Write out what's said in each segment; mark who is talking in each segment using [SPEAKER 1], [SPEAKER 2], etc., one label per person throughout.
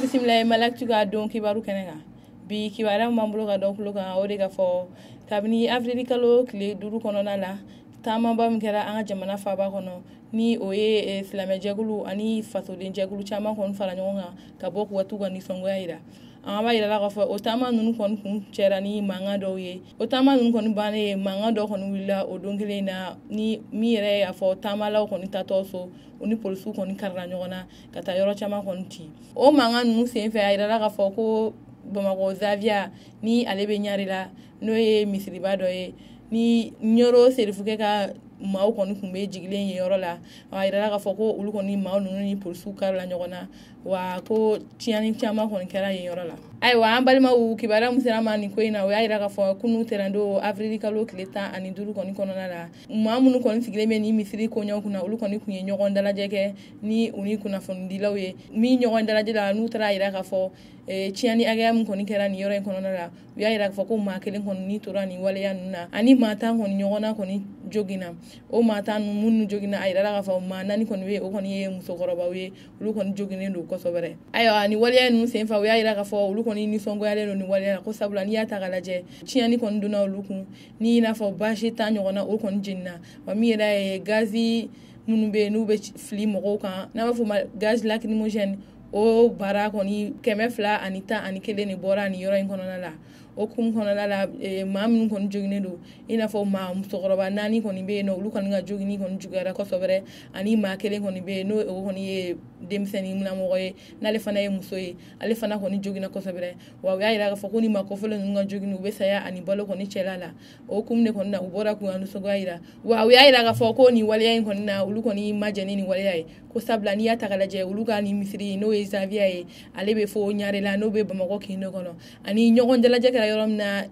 [SPEAKER 1] Bisimila ye Mali Actu ka don kibaru kɛnɛ kan. Bi kibaruya min b'an bolo ka dɔ tulo kan, o de ka fɔ kabini avril kalo tile 5 kɔnɔna la, taamaba min kɛra an ka jamana faaba kɔnɔ, ni o ye silamɛjɛkulu ani fasodenjɛkulu caman kɔni fara ɲɔgɔn kan ka bɔ k'u ka t'u ka nisɔngoya yira. An b'a yira la k'a fɔ o taama ninnu kɔni kun cɛra ni mankan dɔw ye. O taama ninnu kɔni bannen, mankan dɔw kɔni wulila o don kelen in na, ni min yɛrɛ y'a fɔ taamalaw kɔni tatɔ so, o ni polisiw kɔni karila ɲɔgɔn na ka taa yɔrɔ caman kɔni ci. O mankan ninnu senfɛ, a yirala k'a fɔ ko Bamakɔ Zaviya, ni ale bɛ Ɲare la, n'o ye misiriba dɔ ye, ni Ɲoro Serifukɛ ka maaw kɔni tun bɛ jigilen yen yɔrɔ la, a yirala k'a fɔ ko olu kɔni maaw ninnu ni polisiw karila ɲɔgɔn na, wa ko tiɲɛni caman kɔni kɛra yen yɔrɔ la. Ayiwa, an balimaw, kibaruya min sera an ma nin ko in na, o y'a yira k'a fɔ kunun tɛnɛndon avril kalo tile 15 kɔni kɔnɔna la, maa minnu kɔni sigilen bɛ nin misiri koɲɛw kunna, olu kɔni tun ye ɲɔgɔn dalajɛ kɛ ni u ni kunnafonidilaw ye. Min ɲɔgɔn dalajɛ la, n'u taara yira k'a fɔ tiɲɛni hakɛya min kɔni kɛra nin yɔrɔ in kɔnɔna la, u y'a yira k'a fɔ ko maa kelen kɔni ni tora nin waleya ninnu na, ani maa 10 kɔni ɲɔgɔnna kɔni joginna. O maa 10 minnu joginna, a yirala k'a fɔ maa 4 kɔni bɛ yen, o kɔni ye musokɔrɔbaw ye, olu kɔni joginnen don kosɛbɛ. Ayiwa, nin waleya ninnu senfɛ, u y'a yira k'a fɔ olu kɔni nisɔngoyalen don nin waleya la, ko sabula n'i y'a ta k'a lajɛ, tiɲɛni kɔni donna olu kun, ni i n'a fɔ baasi 10 ɲɔgɔnna o kɔni jenina. Wa min yɛrɛ ye gazi minnu bɛ yen n'u bɛ fili mɔgɔw kan, n'an b'a fɔ o ma gaz lacrymogène, o baara kɔni 211 de bɔra nin yɔrɔ in kɔnɔna la. O kun kɔnɔna la, maa minnu kɔni joginnen don, i n'a fɔ maa musokɔrɔba 4 kɔni bɛ yen nɔ, olu kɔni ka jogini kɔni juguyara kosɛbɛ, ani maa kelen kɔni bɛ yen, n'o o kɔni ye denmisɛnnin lamɔgɔ ye, n'ale fana ye muso ye, ale fana kɔni joginna kosɛbɛ. Wa u y'a yira k'a fɔ ko ni maa kɔfɔlen ninnu ka jogini, u bɛ saya ani balo kɔni cɛla la. O kun de kɔni na, u bɔra k'u ka nisɔngoya yira. Wa u y'a yira k'a fɔ ko nin waleya in kɔni na, olu kɔni ma jɛn ni nin waleya ye, ko sabula n'i y'a ta k'a lajɛ, olu ka nin misiri n'o ye Zaviya ye, ale bɛ fo Ɲare la, n'o bɛ Bamakɔ kin de kɔnɔ, ani ɲɔgɔn dalajɛ kɛra yɔrɔ min na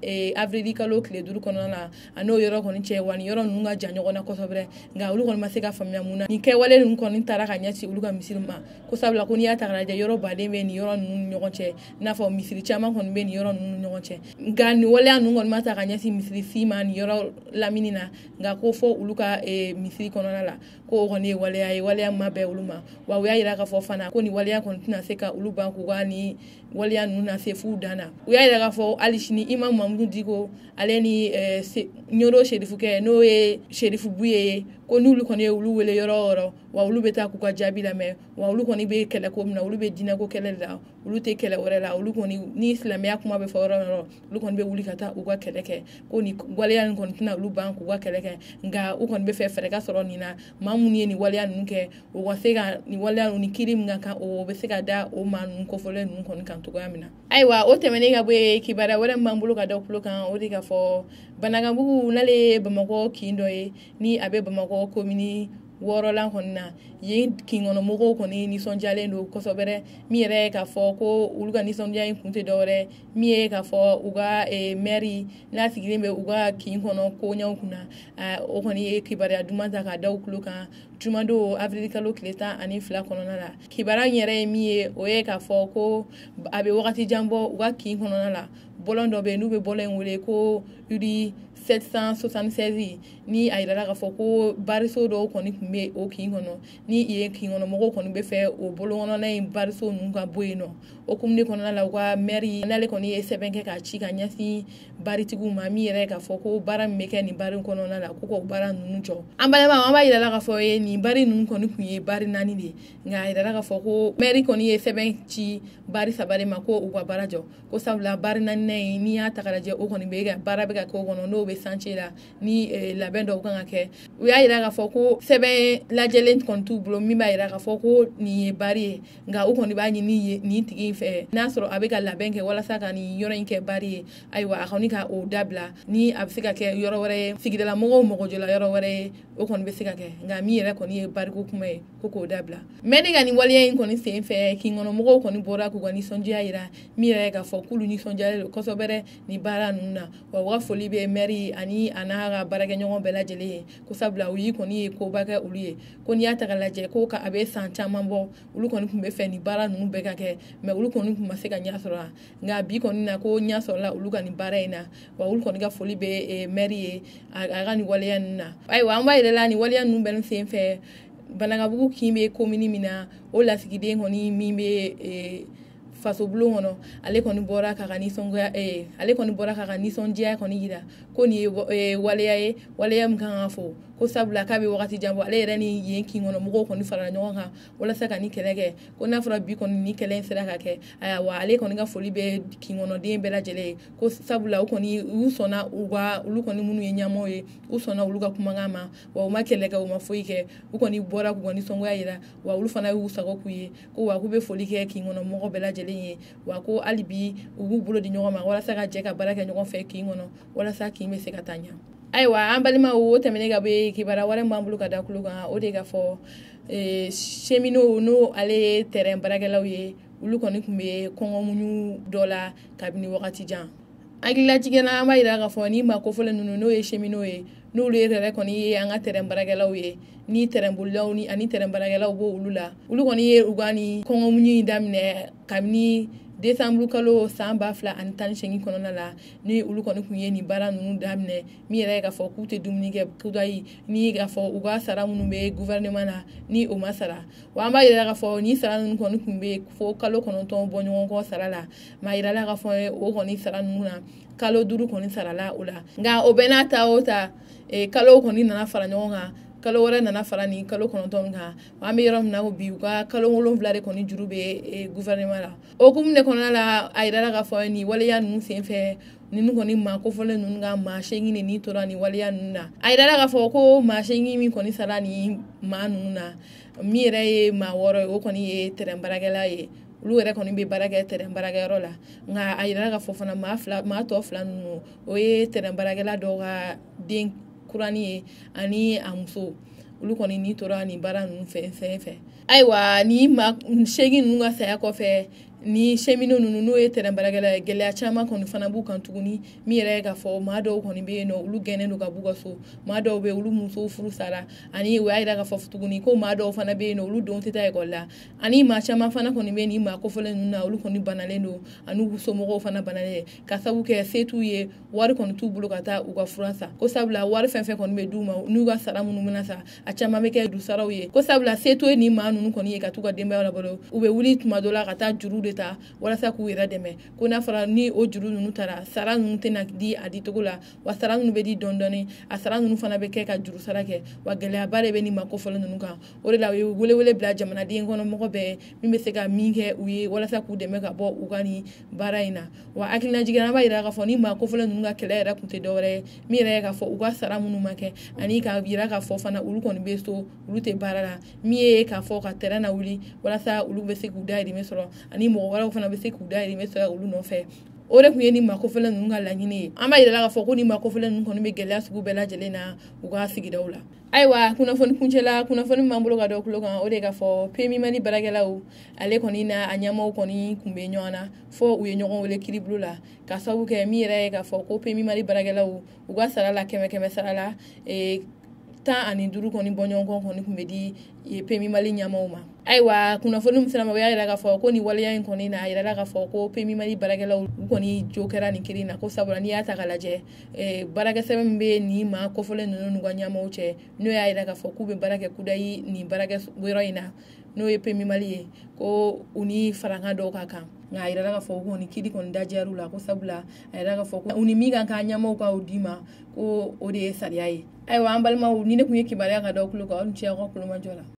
[SPEAKER 1] avril kalo tile 5 kɔnɔna la, a n'o yɔrɔ kɔni cɛ, wa nin yɔrɔ ninnu ka jan ɲɔgɔn na kosɛbɛ. Nka olu kɔni ma se ka faamuya mun na nin kɛwale ninnu kɔni taara ka ɲɛsin olu ka misiri ma, ko sabula ko n'i y'a ta k'a lajɛ, yɔrɔ baden bɛ nin yɔrɔ ninnu ni ɲɔgɔn cɛ, i n'a fɔ misiri caman kɔni bɛ nin yɔrɔ ninnu ni ɲɔgɔn cɛ. Nka nin waleya ninnu kɔni ma ta ka ɲɛsin misiri si ma nin yɔrɔ lamini na, nka ko fɔ olu ka misiri kɔnɔna la, ko o kɔni ye waleya ye, waleya ma bɛn olu ma. Wa u y'a yira k'a fɔ fana ko nin waleya kɔni tɛna se ka olu ban k'u ka nin waleya ninnu na se f'u dan na. U y'a yira k'a fɔ hali sini Imam Mamudu Diko, ale ni Ɲoro Serifukɛ, n'o ye Serifu Buye ye, ko n'olu kɔni ye olu wele yɔrɔ o yɔrɔ, wa olu bɛ taa k'u ka jaabi lamɛn. Wa olu kɔni bɛ kɛlɛ ko min na, olu bɛ diinɛko kɛlɛ de la, olu tɛ kɛlɛ wɛrɛ la. Olu kɔni ni silamɛya kuma bɛ fɔ yɔrɔ o yɔrɔ, olu kɔni bɛ wuli ka taa u ka kɛlɛ kɛ, ko nin waleya nin kɔni tɛna olu ban k'u ka kɛlɛ kɛ. Nka u kɔni bɛ fɛ fɛɛrɛ ka sɔrɔ nin na, maa minnu ye nin waleya ninnu kɛ, u ka se ka nin waleya ninnu ni kiiri min ka kan, o bɛ se ka da o maa ninnu kofɔlen ninnu kɔni kan cogoya min na. Ayiwa, o tɛmɛnen ka bɔ yen, kibaruya wɛrɛ min b'an bolo ka da tulo kan, o de ka fɔ Banankabugu, n'ale ye Bamakɔ kin dɔ ye, ni a bɛ Bamakɔ komini 6nan kɔni na, yen kin kɔnɔ mɔgɔw kɔni nisɔndiyalen don kosɛbɛ. Min yɛrɛ ye k'a fɔ ko olu ka nisɔndiya in kun tɛ dɔwɛrɛ, min ye k'a fɔ u ka mɛri n'a sigilen bɛ u ka kin kɔnɔ koɲɛw kunna, o kɔni ye kibaruya duman ta k'a da u tulo kan jumadon avril kalo tile 12 kɔnɔna la. Kibaruya in yɛrɛ ye min ye, o ye k'a fɔ ko a bɛ wagati jan bɔ u ka kin kɔnɔna la, bɔlɔn dɔ bɛ yen n'u bɛ bɔlɔn in wele ko uri 776, ni a yirala k'a fɔ ko bariso dɔw kɔni tun bɛ o kin kɔnɔ, ni yen kin kɔnɔ mɔgɔw kɔni bɛ fɛ o bolokɔnɔna in bariso ninnu ka bɔ yen nɔ. O kun de kɔnɔna la, u ka mɛri n'ale kɔni ye sɛbɛn kɛ k'a ci ka ɲɛsin baritigiw ma, min yɛrɛ k'a fɔ ko baara min bɛ kɛ nin bari kɔnɔna la, ko k'o baara ninnu jɔ. An balimaw, an b'a yirala k'a fɔ ye nin bari ninnu kɔni tun ye bari 4 de ye, nka a yirala k'a fɔ ko mɛri kɔni ye sɛbɛn ci bari 3 de ma ko u ka baara jɔ, ko sabula bari 4nan in, n'i y'a ta k'a lajɛ, o kɔni bɛ ka baara bɛ ka k'o kɔnɔ, n'o bɛ chantier la, ni labɛn dɔw kan ka kɛ. U y'a yira k'a fɔ ko sɛbɛn lajɛlen kɔni t'u bolo min b'a yira k'a fɔ ko nin ye bari ye, nka u kɔni b'a ɲini nin tigi in fɛ, n'a sɔrɔ a bɛ ka labɛn kɛ walasa ka nin yɔrɔ in kɛ bari ye, ayiwa a kɔni ka o dabila, ni a bɛ se ka kɛ yɔrɔ wɛrɛ ye, sigidala mɔgɔw mago jɔla yɔrɔ wɛrɛ ye, o kɔni bɛ se ka kɛ, nka min yɛrɛ kɔni ye bariko kuma ye, ko k'o dabila. Mɛri ka nin waleya in kɔni sen fɛ, kin kɔnɔ mɔgɔw kɔni bɔra k'u ka nisɔndiya yira, min yɛrɛ ye k'a fɔ k'olu nisɔndiyalen don kosɛbɛ nin baara ninnu na. Wa u ka foli bɛ mɛri ani a n'a ka baarakɛɲɔgɔn bɛɛ lajɛlen ye, ko sabula u y'i kɔni ye koba kɛ olu ye, ko n'i y'a ta k'a lajɛ, ko a bɛ san caman bɔ, olu kɔni tun bɛ fɛ nin baara ninnu bɛɛ ka kɛ, mɛ olu kɔni tun ma se ka ɲɛ sɔrɔ a. Nka bi kɔni na, ko ɲɛ sɔrɔla olu ka nin baara in na. Wa olu kɔni ka foli bɛ mɛri ye a ka nin waleya ninnu na. Ayiwa, an b'a yɛrɛ la nin waleya ninnu bɛɛ sen fɛ, Banankabugu kin bɛ komini min na, o lasigiden kɔni min bɛ fasobulon kɔnɔ, ale kɔni bɔra k'a ka nisɔngoya, ale kɔni bɔra k'a ka nisɔndiya kɔni yira ko nin ye waleya ye, waleya min kan ka fɔ, ko sabula k'a bɛ wagati jan bɔ, ale yɛrɛ ni yen kin kɔnɔ mɔgɔw kɔni farala ɲɔgɔn kan walasa ka nin kɛlɛ kɛ. Ko n'a fɔra bi kɔni ni kɛlɛ in sera ka kɛ, ayiwa ale kɔni ka foli bɛ kin kɔnɔden bɛɛ lajɛlen ye, ko sabula u kɔni u sɔnna u ka olu kɔni minnu ye ɲɛmɔgɔ ye, u sɔnna olu ka kumakan ma, wa u ma kɛlɛ kɛ, u ma foyi kɛ, u kɔni bɔra k'u ka nisɔngoya yira, wa olu fana y'u sago k'u ye, ko wa k'u bɛ foli kɛ kin kɔnɔ mɔgɔ bɛɛ lajɛlen ye, wa ko hali bi u b'u bolo di ɲɔgɔn ma walasa ka jɛ ka baara kɛ ɲɔgɔn fɛ kin kɔnɔ, walasa kin bɛ se ka taa ɲɛ. Ayiwa an balimaw, o tɛmɛnen ka bɔ yen, kibaruya wɛrɛ min b'an bolo ka da tulo kan, o de ka fɔ cheminots, n'o ale ye terrain baarakɛlaw ye, olu kɔni tun bɛ kɔngɔmuɲu dɔ la kabini wagati jan. Hakililajigin na, an b'a yira k'a fɔ ni maa kofɔlen ninnu, n'o ye cheminots ye, n'olu yɛrɛ kɔni ye an ka terrain baarakɛlaw ye, ni terrain bolilaw ni ani terrain baarakɛlaw b'o olu la, olu kɔni ye u ka ni kɔngɔmuɲu in daminɛ kabini décembre kalo san 2018 kɔnɔna la, ni olu kɔni tun ye nin baara ninnu daminɛ, min yɛrɛ ye k'a fɔ k'u tɛ dumuni kɛ kudayi, ni k'a fɔ u ka sara minnu bɛ gouvernement na ni o ma sara. Wa an b'a yira k'a fɔ ni sara ninnu kɔni tun bɛ fo kalo 9 bɔ ɲɔgɔn kɔ sara la, maa yirala k'a fɔ o kɔni sara ninnu na kalo 5 kɔni sarala o la. Nka o bɛɛ n'a ta o ta, kalo kɔni nana fara ɲɔgɔn kan, kalo wɛrɛ nana fara ni kalo 9 kan. An bɛ yɔrɔ min na ko bi, u ka kalo 7 de kɔni juru bɛ gouvernement la. O hukumu de kɔnɔna la, a yirala k'a fɔ nin waleya ninnu senfɛ, ninnu kɔni maa kofɔlen ninnu ka maa 8 de ni tora nin waleya ninnu na. A yirala k'a fɔ ko maa 8 min kɔni sara nin maa ninnu na, min yɛrɛ ye maa 6 ye, o kɔni ye terrain baarakɛla ye, olu yɛrɛ kɔni bɛ baara kɛ terrain baarakɛyɔrɔ la. Nka a yirala k'a fɔ fana maa tɔ 2 ninnu, o ye terrain baarakɛla dɔw ka den kurani ye ani a muso, olu kɔni ni tora nin baara ninnu fɛn fɛ. Ayiwa ni maa 8 ninnu ka saya kɔfɛ, ni cheminots ninnu, n'o ye terrain baarakɛla ye, gɛlɛya caman kɔni fana b'u kan tuguni, min yɛrɛ ye k'a fɔ maa dɔw kɔni bɛ yen nɔ, olu gɛnnen don ka b'u ka so, maa dɔw bɛ yen olu musow furu sara, ani u y'a yira k'a fɔ tuguni ko maa dɔw fana bɛ yen nɔ, olu denw tɛ taa ekɔli la, ani maa caman fana kɔni bɛ nin maa kofɔlen ninnu na, olu kɔni banalen don, ani u somɔgɔw fana banalen, ka sababu kɛ se t'u ye, wari kɔni t'u bolo ka taa u ka fura san, ko sabula wari fɛn fɛn kɔni bɛ d'u ma n'u ka sara minnu bɛna sa, a caman bɛ kɛ dusaraw ye, ko sabula se t'u ye nin maa ninnu kɔni ye ka t'u ka denbayaw labalo, u bɛ wuli tuma dɔ la ka taa juru de ta walasa k'u yɛrɛ dɛmɛ, ko n'a fɔra ni o juru ninnu taara, sara ninnu tɛna di a dicogo la, wa sara ninnu bɛ di dɔɔni dɔɔni, a sara ninnu fana bɛ kɛ ka juru sara kɛ, wa gɛlɛyaba de bɛ nin maa kofɔlen ninnu kan. O de la u ye welewele bila jamanaden kɔnɔ mɔgɔ bɛɛ min bɛ se ka min kɛ u ye walasa k'u dɛmɛ ka bɔ u ka nin baara in na. Wa hakililajigin na, an b'a yira k'a fɔ ni maa kofɔlen ninnu ka kɛlɛ yɛrɛ tun tɛ dɔwɛrɛ ye, min yɛrɛ ye k'a fɔ u ka sara minnu ma kɛ, ani k'a yira k'a fɔ fana olu kɔni bɛ so, olu tɛ baara la, min ye k'a fɔ ka terrain lawuli walasa olu bɛ se k'u dahirimɛ sɔrɔ, ani mɔgɔ wɛrɛw fana bɛ se k'u dahirimɛ sɔrɔ olu nɔfɛ. O de tun ye nin maa kofɔlen ninnu ka laɲini ye. An b'a yira k'a fɔ ko nin maa kofɔlen ninnu kɔni bɛ gɛlɛya sugu bɛɛ lajɛlen na u ka sigidaw la. Ayiwa kunnafoni kuncɛla, kunnafoni min b'an bolo ka da tulo kan, o de k'a fɔ PMU Mali baarakɛlaw, ale kɔni n'a a ɲɛmɔgɔw kɔni tun bɛ ɲɔgɔn na fo u ye ɲɔgɔn wele kiiribulon la, ka sababu kɛ min yɛrɛ ye k'a fɔ ko PMU Mali baarakɛlaw u ka sara la 100 sara la 15 kɔni bɔɲɔgɔnkɔ kɔni tun bɛ di PMU Mali ɲɛmɔgɔw ma. Ayiwa kunnafoni min sera ma, o y'a yira k'a fɔ ko nin waleya in kɔni na, a yirala k'a fɔ ko PMU Mali baarakɛlaw u kɔni jo kɛra nin kiri in na, ko sabula n'i y'a ta k'a lajɛ, baarakɛsɛbɛn min bɛ nin maa kofɔlen ninnu n'u ka ɲɛmɔgɔw cɛ, n'o y'a yira k'a fɔ k'u bɛ baara kɛ kudayi nin baarakɛyɔrɔ in na, n'o ye PMU Mali ye, ko u ni farankan dɔw ka kan. Nka a yirala k'a fɔ ko kɔni kiri kɔni dajɛr'u la, ko sabula a yirala k'a fɔ ko u ni min kan k'a ɲɛmɔgɔw ka o d'i ma, ko o de ye sariya ye. Ayiwa an balimaw, ni ne tun ye kibaruya ka d'aw tulo kan, aw ni ce aw ka kulomajɔ la.